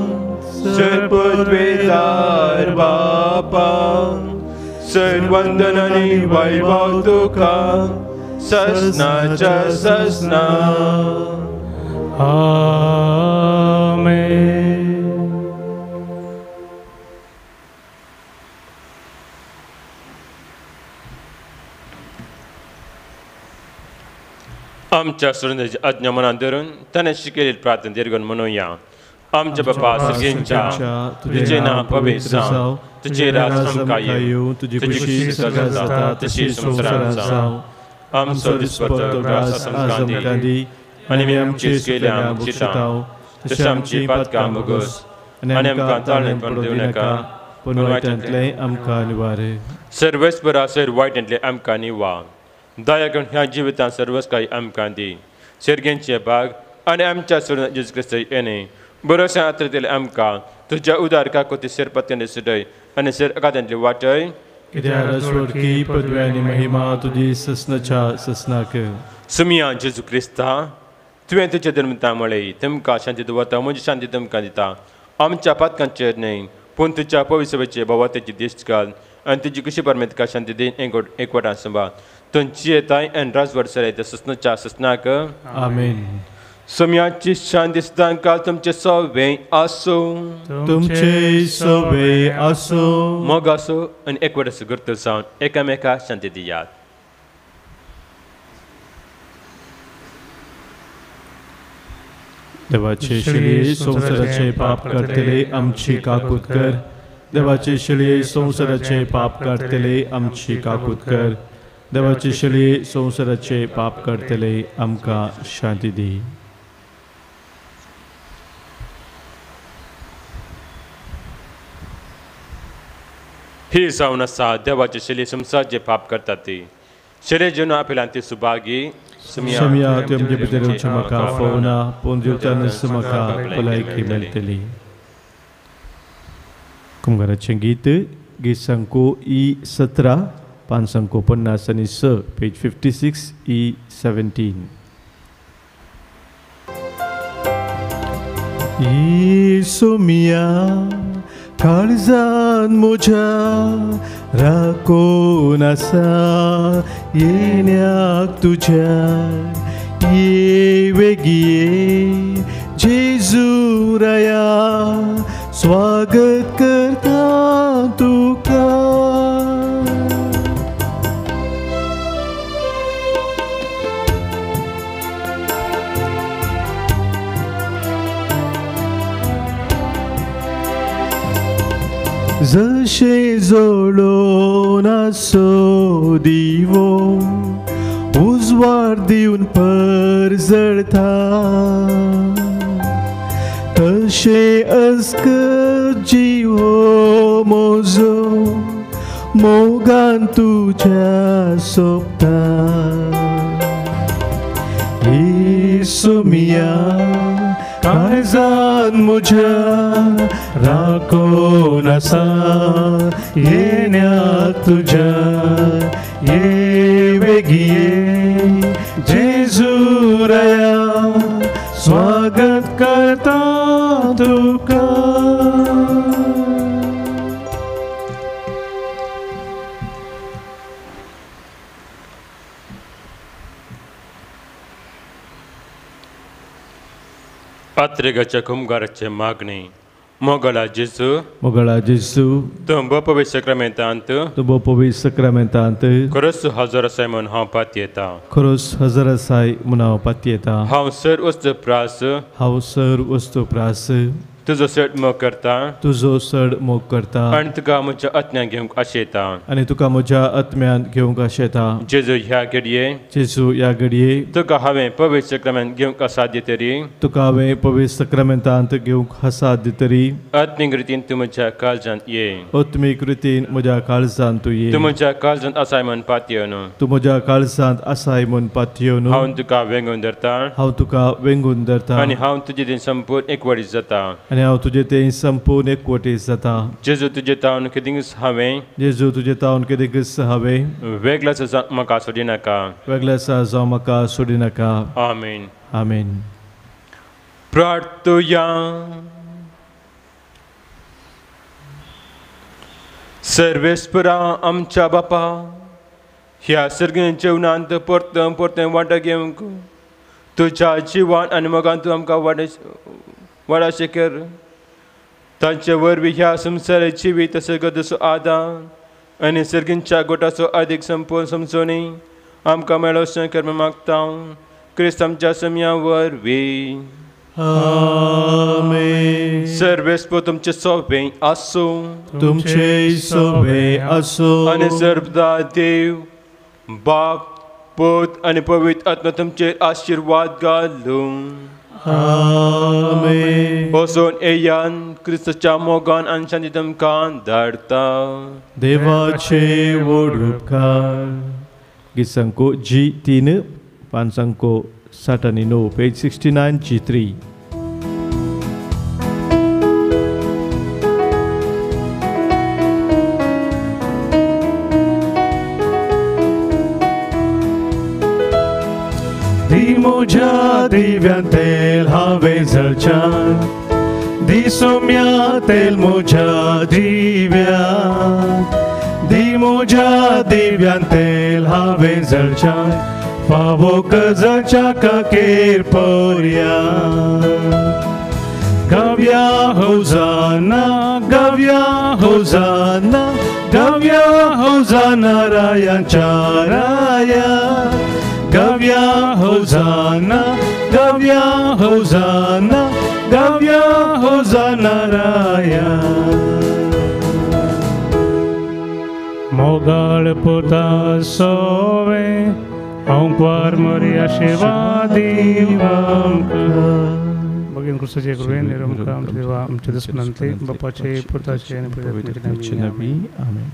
सर्वपदवेदार बापा सर्वंदन आनी वैभव तुका ससनाच्या ससना. आमेन. आमच्या सुरंदाची आज्ञा मनात धरून ताणें शिकयल्ली प्रार्थना दीर्घ म्हणुया. आमच्या बापा सर्गेंच्या तुजें नांव पवित्र जावं, तुजें राज आमकां येवं, तुजी खुशी स्वर्गांत जाता तशी संवसारांत जावं. आमचो दिसपट्टो घास आमकां दी आनी आमी आमची चुकयल्या भोगशितांव तशें आमची पातकां भोगोस आनी आमकां ताळणेंत पडूं दिवं नाका पूण वायटांतलें आमकां निवार. सर्वेस्परा सर वायटांतलें आमकां निवा. दया करून ह्या जिवितांत सर्वच काही आमकां दी. सर्गेंचे भाग आनी आमच्या सोडून जेजू क्रिस्त येणे बरोसो आत्रतेले आमकां तुज्या उदार काकोती सरपत्याने सुटय आनी सर अकादांतली वाटय. कित्याक राजवटकी पदवी आनी महिमा तुजी ससनाच्या ससनाक. सुमिया जेजू क्रिस्ता तुवें तुज्या धर्मता म्हळें तुमकां शांती दवरता म्हजी शांती तुमकां दिता. आमच्या पातकांचेर न्हय पूण तुज्या पवित्र भावातेची दिश्ट घाल आनी तुजी कुशी परमें तुका शांती दिन एकवटान सांबाळ. तुमची येताय आनी राजवट सर येता ससनाच्या ससनाक. आमेन. सोम्याची शांती सदांकाळ तुमचे सवे आसूं. तुमचे सवे आसूं. मोग आसूं आनी एकवटाचो गुर्त जावन एकामेका शांती दियात. देवाचे शिळये संवसाराचे पाप काडटले आमची काकूत कर. देवाचे शिळये संवसाराचे पाप काडटले आमची काकूत कर. देवाचे शिळये संवसाराचे पाप काडटले आमकां शांती दी. ही जावन आसा देवाचे शिळये संवसाराचे पाप करतात ती शिळे जेवन आपल्यान ती सुभागी. सोम्या तुमचे भितर येवचें म्हाका फावना पूण जेवतानच म्हाका भलायकी मेळटली. कुमगाराचें गीत गीत सांको ई 17 550 आनी 6 पेज 56 ई 17. ई सोमिया काळजान म्हज्या राखून आसा येण्याक तुज्या ये वेगये जेजू राया स्वागत करता तुका. जशें जळोवन आसो दिवो उजवाड उजवाड दिवन परजळता तशें अस्कत जीव म्हजो मोगान तुज्या सोबता. येसुमिया काळजान म्हज्या राखून आसा येण्या तुज्या ये बेगी ये जेजू राया स्वागत करता तुका. पात्रेगाच्या कुमगाराचे मागणी. मोगला जेजू मोगला जेजू तूं पवित्र सक्रामेंतांत तूं पवित्र सक्रामेंतांत खरोच हजर आसाय म्हूण हांव पातयेता खरोच हजर आसाय म्हूण हांव पातयेता. हांव सर वस्तू प्रास हांव सर वस्तू प्रास तुजो चड मोग करता तुजो चड मोग करता आनी तुका म्हज्या आत्म्यान घेवंक आशेता आनी तुका म्हज्या आत्म्यान घेवंक आशेता. जेजू ह्या घडये जेजू ह्या घडये तुका हांवें पवित्र सक्रामेंत घेवंक असाध्य तरी तुका हांवें पवित्र सक्रामेंतांत घेवंक असाध्य तरी आत्मीक रितीन तूं म्हज्या काळजांत ये आत्मीक रितीन म्हज्या काळजांत तूं ये तूं म्हज्या काळजांत आसाय म्हूण पातयेवन तूं म्हज्या काळजांत आसाय म्हूण पातयेवन हांव तुका वेंगून धरता हांव तुका वेंगून धरता आनी हांव तुजे तें संपूर्ण एकवटीत जाता आनी हांव तुजे तें संपूर्ण एकवटीत जाता. जेजू तुजे तावन केदींच हांवें जेजू तुजे तावन केदींच हांवें वेगळ्याच जावंक म्हाका सोडिनाका वेगळ्याच जावंक म्हाका सोडिनाका. आमेन आमेन. प्रार्थुया. सर्वेस्परा आमच्या बापा ह्या सर्गीय जेवणांत परतें परतें वांटो घेवंक तुज्या जिवान आनी मोगान तूं आमकां वाडाशें कर. तांचे वरवीं ह्या संवसाराची जिवीत सर्गदसो आदार आनी सर्गींच्या गोटाचो अदीक संपूर्ण समजोनी आमकां मेळो कर मागता क्रिस्त आमच्या सम्या वरवीं. आमेन. सर्वेस्पर तुमचे सोबे आसूं तुमचे सोबे आसूं आनी सर्वदा देव बाप पूत आनी पवित्र आत्मा तुमचेर आशिर्वाद घालूं. आमेन. वचून येयान क्रिस्ताच्या मोगान आनी शांती तुमकां धाडटा. देवाचे व्हड उपकार. गीत जी 3 569 पेज 69 जी 3. दी म्हज्या दिव्यान तेल हांवें जळच्यान दी सोम्या तेल म्हज्या दिव्यान दी म्हज्या दिव्यान तेल हांवें जळच्यान फावो कजच्या काकेर पर्या. गव्या होजाना गव्या होजाना गव्या होजाना रायांच्या राया गव्या होजाना गव्या होजाना गव्या होजाना राया. मोगाळ पुता सोवे अंकवार मरिया शिवा दिवांक. भगिनी क्रिस्ताचे कृपेन निरंतर आमच्या देवा आमच्या दुस्मनांतले बापाचे पुताचे आनी पवित्र आत्म्याचे नांवान. आमेन.